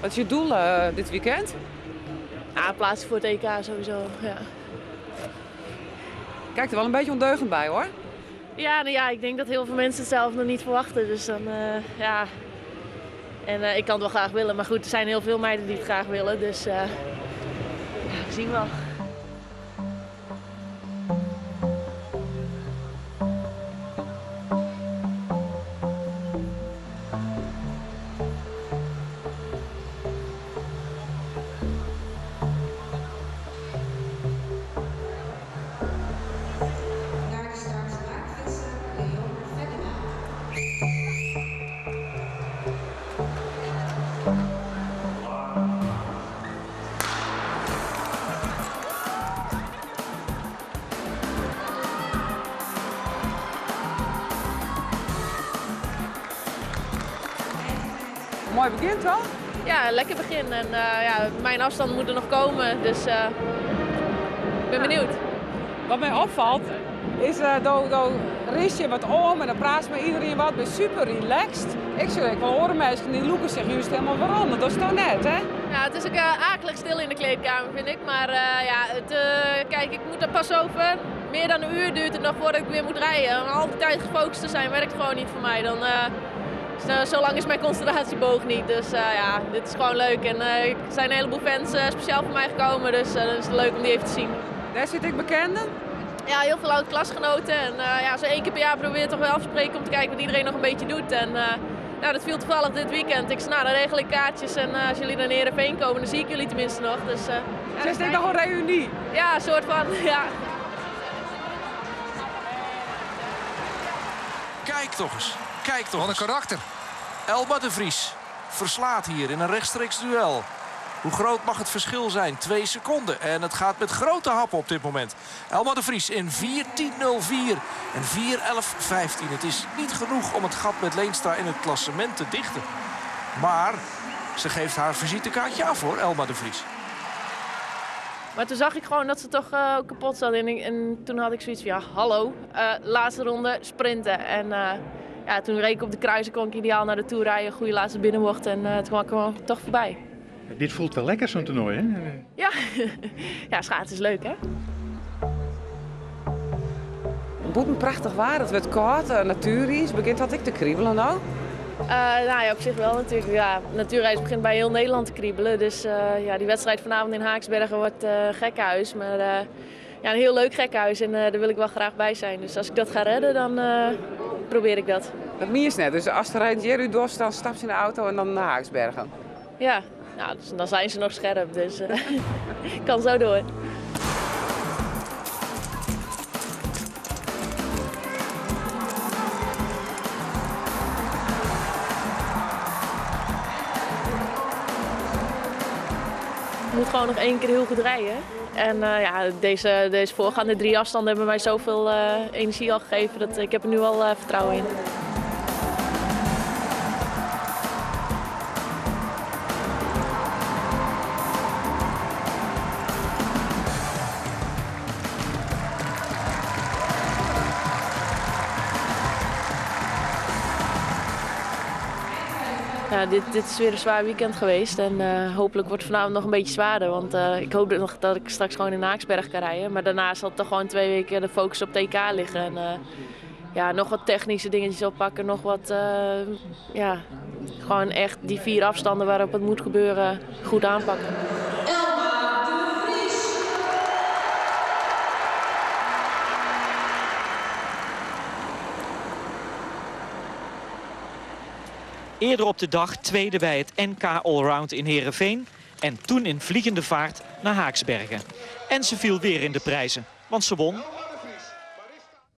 Wat is je doel dit weekend? Ja, plaatsen voor het EK sowieso, ja. Kijkt er wel een beetje ondeugend bij, hoor. Ja, nou ja, ik denk dat heel veel mensen het zelf nog niet verwachten. Dus dan, ja. En ik kan het wel graag willen, maar goed, er zijn heel veel meiden die het graag willen. Dus ja, we zien wel. Mooi begin, toch? Ja, lekker begin. En ja, mijn afstand moet er nog komen, dus ik ben benieuwd. Wat mij opvalt is dat ris je wat om en dan praat je met iedereen wat. Ben super relaxed. Ik zeg, ik wil horen mensen die Lucas zeggen, juist helemaal waarom. Dat is toch net, hè? Ja, het is ook akelig stil in de kleedkamer, vind ik. Maar ja, kijk, ik moet er pas over. Meer dan een uur duurt het nog voordat ik weer moet rijden. Om al die tijd gefocust te zijn werkt gewoon niet voor mij. Dan, zo lang is mijn concentratieboog niet, dus ja, dit is gewoon leuk. En er zijn een heleboel fans speciaal voor mij gekomen, dus dan is het leuk om die even te zien. Daar zit ik bekenden? Ja, heel veel oud-klasgenoten. En ja, zo 1 keer per jaar probeer ik toch wel af te spreken om te kijken wat iedereen nog een beetje doet. En nou, dat viel toevallig dit weekend. Ik zei, nou, dan regel ik kaartjes en als jullie naar Heerenveen komen, dan zie ik jullie tenminste nog. Dus, ja, is dit nog een reunie? Ja, een soort van, ja. Kijk toch eens. Kijk toch Wat een eens. karakter. Elma de Vries verslaat hier in een rechtstreeks duel. Hoe groot mag het verschil zijn? 2 seconden. En het gaat met grote happen op dit moment. Elma de Vries in 4.10.04 en 4.11.15. Het is niet genoeg om het gat met Leenstra in het klassement te dichten. Maar ze geeft haar visitekaartje af, hoor, Elma de Vries. Maar toen zag ik gewoon dat ze toch ook kapot zat. En toen had ik zoiets van, ja, hallo, laatste ronde, sprinten. En ja, toen reed ik op de kruisen, kon ik ideaal naar de toe rijden, goede laatste binnenbocht en toen kwam ik toch voorbij. Dit voelt wel lekker, zo'n toernooi, hè? Ja, ja, schaatsen is leuk, hè? Boeten prachtig waar, het wordt koud, natuurreis. Begint dat ik te kriebelen nou? Nou ja, op zich wel natuurlijk. Ja, natuurreis begint bij heel Nederland te kriebelen. Dus ja, die wedstrijd vanavond in Haaksbergen wordt gekkenhuis. Maar ja, een heel leuk gekkenhuis en daar wil ik wel graag bij zijn. Dus als ik dat ga redden, dan probeer ik dat. Dat is net. Dus als er rijdt Jerry Dos, dan stap ze in de auto en dan naar Haaksbergen. Ja, nou, dus dan zijn ze nog scherp. Dus ik kan zo door. Ik moet gewoon nog 1 keer heel goed rijden. En ja, deze voorgaande 3 afstanden hebben mij zoveel energie al gegeven dat ik heb er nu al vertrouwen in. Ja, dit is weer een zwaar weekend geweest en hopelijk wordt het vanavond nog een beetje zwaarder. Want ik hoop nog dat ik straks gewoon in Haaksberg kan rijden. Maar daarna zal het toch gewoon 2 weken de focus op TK liggen. En ja, nog wat technische dingetjes oppakken, nog wat, ja, gewoon echt die 4 afstanden waarop het moet gebeuren goed aanpakken. Elma de Vries. Eerder op de dag tweede bij het NK Allround in Heerenveen en toen in vliegende vaart naar Haaksbergen. En ze viel weer in de prijzen, want ze won